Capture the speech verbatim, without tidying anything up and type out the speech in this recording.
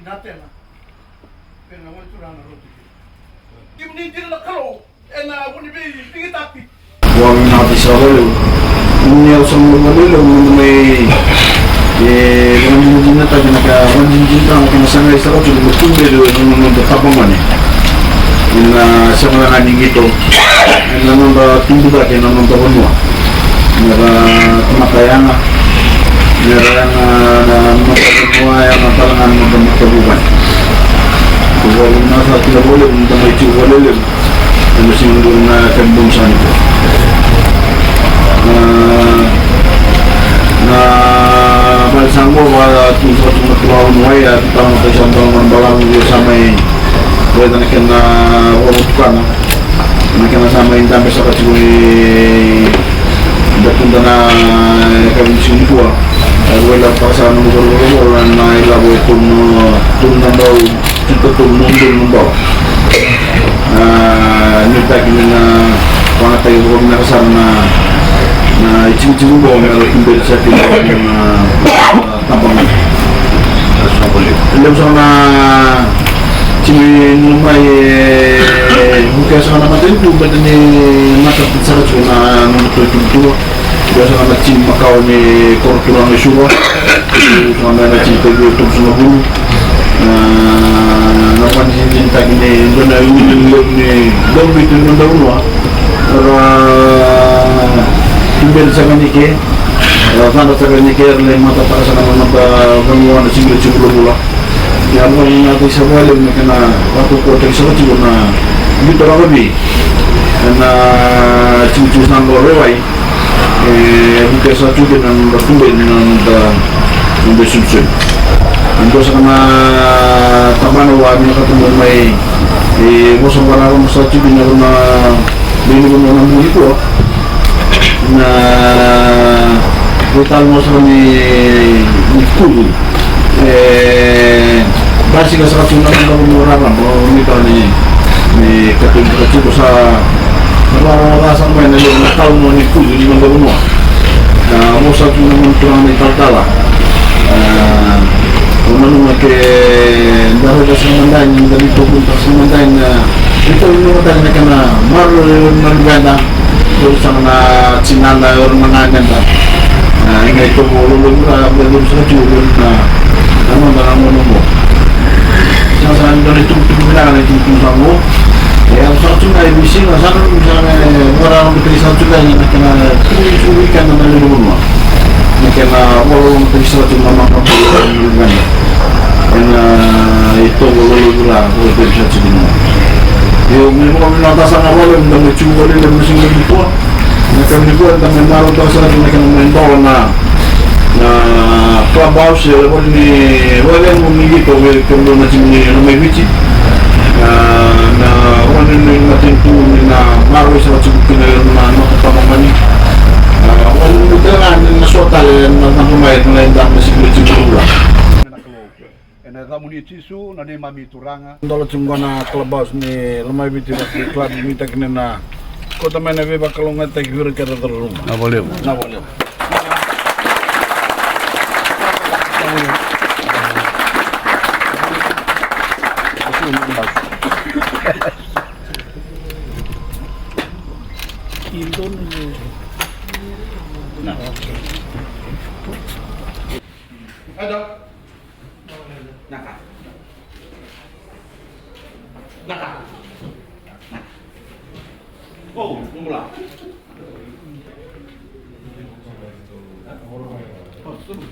Na tena. Pena wani turaga na roti. Kemuni dina na Kalou. Ena vuni vei digitapi. Vakavinakataki saka vakalevu. Ni au sa mai vakalevu, ni mai, e, vakadinadinataki na ka, vakadinadinataka na kena sagai saka tiko na tuberi ena noda tabagone. Ena sega ga ni qito. Ena noda tubu cake, ena noda vanua. Mera tamata yaga. Mera yaga na noda vanua, yaga tale ga na noda matavuvale. Ko vakavinaka saka kina vakalevu, ni da mai tiko vakalevu. Ena siga ni bula na ka ni bula saka nikua. Na, na vale sa qo, va tu sa tu na turaga na wai, a tu tale na kai sa balavu na balavu, sa mai raica na kena vakavotukana. Na kena sa mai dabe saka tiko ni da tuda na yakavi ni siga nikua. Au veilautaka saka na noqu ivalavala na ilavo e tolu na, tolu na bau. Tiko tolu na udolu na bau. A, nuitaki me na vakayagataki vakavinaka sara na, na itikotiko oqo me ra tuberi saka kina na tabagone. Levu saka na timi ni lomai e vukea saka na matanitu baleta ni matataki saka tiko na nodratou itukutuku. Dua saka na timi makawa ni koro turaga e Suva. Dua saka na timi tauvi e tolusagavulu. Na, na vakadigitaki ni dua na iulelevu ni daubiti ni noda vanua. Ra tuberi saka ni ke, ra cadra saka ni ke, ra lai matataka saka na noda vanua na siga levu ni vulavula. Ia, au vakavinavinakataki saka vakalevu na kena vakaukauataki saka tiko na biuta rakavi ena tikotiko sa qo e Waiwai. E vukea saka tiko kina na noda tuberi na noda, noda isolisoli. E dua saka na tabana au a vinakata meu mai, e, vosa vakararaba saka tiko kina na veivanua na bogi nikua. Na veitalanoa saka ni, ni kucu. E basika saka tiko na noda vanua raraba, o ni tale ni, ni katuba saka tiko sa na vakarorogo ca saka mai na levu na talanoa ni kucu ni noda vanua. Na vosa tiko na noda turaga na italatala. A, au nanuma ke da raica saka mada yani, da veitovulici saka mada yani na veitovulici saka na kena maroroi na luveda. Dou saka na tinada, o ira na gageda. A, ena itovo lolovi ra, me dou saka tiko na, na noda na gauna oqo. Sega saka ni dua na itukutuku vinaka na itukutuku sa qo. E yaco saka tiko ga e veisiga, sa na dou saka me vakararamataki saka tiko ga na kena tukutuku vei keda na lewe ni vanua. Na kena vakararamataki saka tiko na noda na luveda. Ena itovo lolovi ra, o ira sa tiko na. Io, me vakavinakataka saka vakalevu, da mai tiko vakalevu na siga nikua. Na ka nikua, da mai marautaka saka tiko na kena mai dola na, na clubhouse, e voli ni, voli ni qito, vei kemudou na timi ni Lomaiviti. Na, na voli ni matanitu ni na maroroi saka tiko kina na, na, na, na, na, voli ni tale ga ni na so tale na, na, na, mai, na, na, na, siga ni tiko. Ena yacamuni Jisu, na neimami Turaga. Dola tiko qo na clubhouse ni Lomaiviti Rugby Club, nuitaki ni na kauta mai na veivakalougatataki vei ira kece na cauravou. Na vakalevu. Na vakalevu. Na. Ada. Naka. Naka. Naka. Oh, bula. Oh, suru.